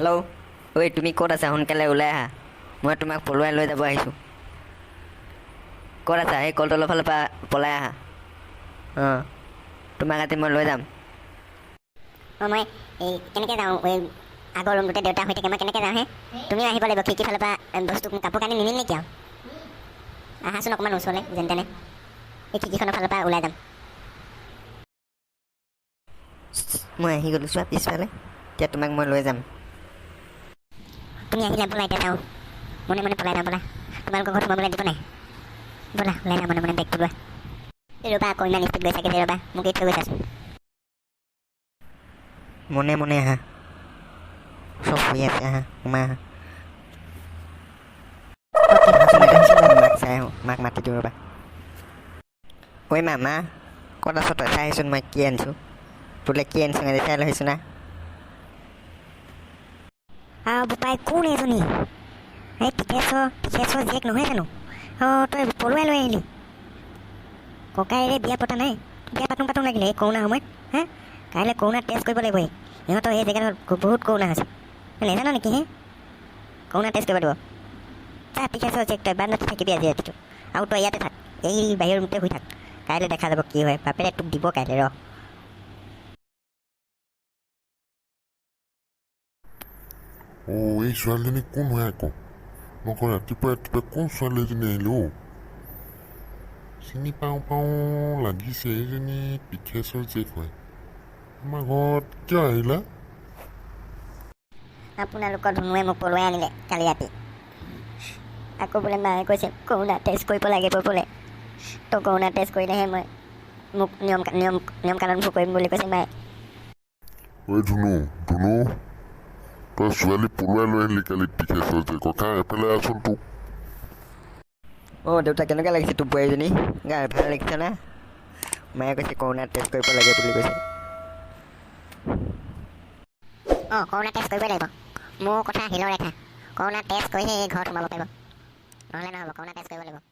Hello' ঐ, তুমি ক'ত আছা? সোনকালে ওলাই আহা, মই তোমাক পলুৱাই লৈ যাব আহিছোঁ। ক'ত আছা? সেই কলতলৰ ফালৰ পৰা পলাই আহা। অঁ, তোমাক আজি মই লৈ যাম। অঁ, মই এই কেনেকৈ যাওঁ? এই আগৰ ৰুমটোতে দেউতা হৈ থাকে, মই কেনেকৈ যাওঁ হে? তুমিও আহিব লাগিব খিৰিকী ফালৰ পৰা। বস্তু কাপোৰ কানি নিনিম নেকি আৰু? আহাচোন অকণমান ওচৰলৈ, যেন তেনে এই খিৰিকীখনৰ ফালৰ পৰা ওলাই যাম। মই আহি গ'লোঁ, চোৱা পিছফালে। এতিয়া তোমাক মই লৈ যাম। তুমি আহিলা, ব'লা এতিয়া যাওঁ। মনে মনে পলাই যাওঁ ব'লা। তোমালোকৰ ঘৰত সোমাবলৈ দিব নাই? ব'লা, ওলাই যাওঁ মনে মনে। বেগটো লোৱা। এই ৰ'বা আকৌ, ইমান স্পীড গৈছাগে যে, ৰ'বা, মোক এই থৈ গৈছাচোন। মনে মনে আহা, চব শুই আছে। আহা, সোমাই আহা। মাক চাই আহোঁ, মাক মাতি দিওঁ ৰ'বা। ঐ মা, মা, ক'ত আছ তই? চাই আহিচোন মই কি আনিছোঁ। তোলৈ কি আনিছোঁ আজি চাই লৈ আহিছোঁ না। আৰু বোপাই, কোন এইজনী? এই পিতেশ্বৰ জীয়েক নহয় জানো? অঁ, তই পলুৱাই লৈ আহিলি? ককায়েৰে বিয়া পতা নাই, বিয়া পাতোঁ পাতোঁ লাগিলে এই কৰোণা সময়ত। হা, কাইলৈ কৰোণা টেষ্ট কৰিব লাগিব। এই ইহঁতৰ এই জেগাটোত বহুত কৰোণা হৈছে, নেজান নেকি হে? কৰোণা টেষ্ট কৰিব দিব। যা, পিতেশ্বৰ জীয়েক, তই বাৰান্দাতে থাকিবি আজি ৰাতিটো। আৰু তই ইয়াতে থাক, এই বাহিৰৰ ৰুমতে শুই থাক। কাইলৈ দেখা যাব কি হয়। বাপেৰে তোক দিব কাইলৈ, ৰ। অ', এই ছোৱালীজনী কোন হয় আকৌ? মই আকৌ ৰাতিপুৱা ৰাতিপুৱা কোন ছোৱালী এজনী আহিলে অ'? চিনি পাওঁ পাওঁ লাগিছে, এইজনী পিঠেশ্বৰ জীয়েক হয়। আমাৰ ঘৰত কিয় আহিলা? আপোনালোকৰ ধুনুৱে মোক পলুৱাই আনিলে কালি ৰাতি। আকৌ বোলে মায়ে কৈছে কৰোণা টেষ্ট কৰিব লাগিব বোলে। তো কৰোণা টেষ্ট কৰিলেহে মই মোক নিয়ম নিয়ম নিয়ম কানুনবোৰ কৰিম বুলি কৈছে মায়ে। ঐ ধুনু, ধুনু, তই ছোৱালী পলুৱাই লৈ আহিলি কালি পিঠেশ্বৰ জীয়েকক? হা, এফালে আচোন তোক। অঁ দেউতা, কেনেকুৱা লাগিছে তোৰ বোৱাৰীজনী? গা ভাল লাগিছে না? মায়ে কৈছে কৰোণা টেষ্ট কৰিব লাগে বুলি কৈছে। অঁ, কৰোণা টেষ্ট কৰিবই লাগিব। মোৰ কথা শিলৰ ৰেখা, কৰোণা টেষ্ট কৰিহে এই ঘৰত সোমাব পাৰিব, নহ'লে নহ'ব। কৰোণা টেষ্ট কৰিব লাগিব।